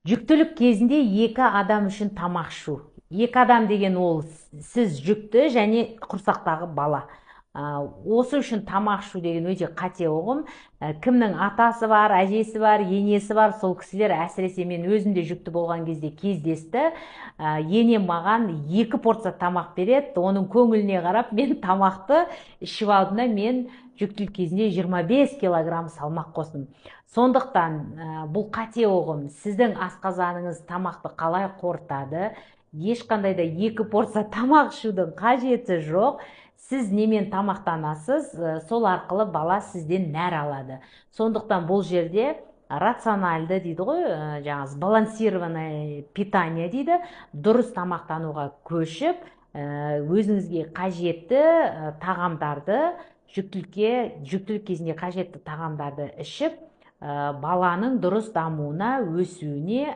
Жүктілік кезінде екі адам үшін тамақ ішу. Екі адам деген ол сіз жүкті және құрсақтағы бала. Осы үшін тамақ ішу деген өте қате ұғым. Кімнің атасы бар, әжесі бар, енесі бар, сол кісілер, әсіресе мен өзім де жүкті болған кезде кездесті. Енем маған 2 порция тамақ береді, оның көңіліне қарап мен тамақты ішіп алдым да, мен жүктілік кезінде 25 килограмм салмақ қостым. Сондықтан бұл қате ұғым. Сіздің асқазаныңыз тамақты қалай қорытады, ешқандай да 2 порция тамақ ішудің қажеті жоқ. Сіз немен тамақтанасыз, сол арқылы бала сізден нәр алады. Сондықтан бұл жерде рациональды дейді ғой, жаңағы сбалансированное питание дейді, дұрыс тамақтануға көшіп, өзіңізге қажетті тағамдарды, жүктілік кезінде қажетті тағамдарды ішіп, баланың дұрыс дамуына, өсуіне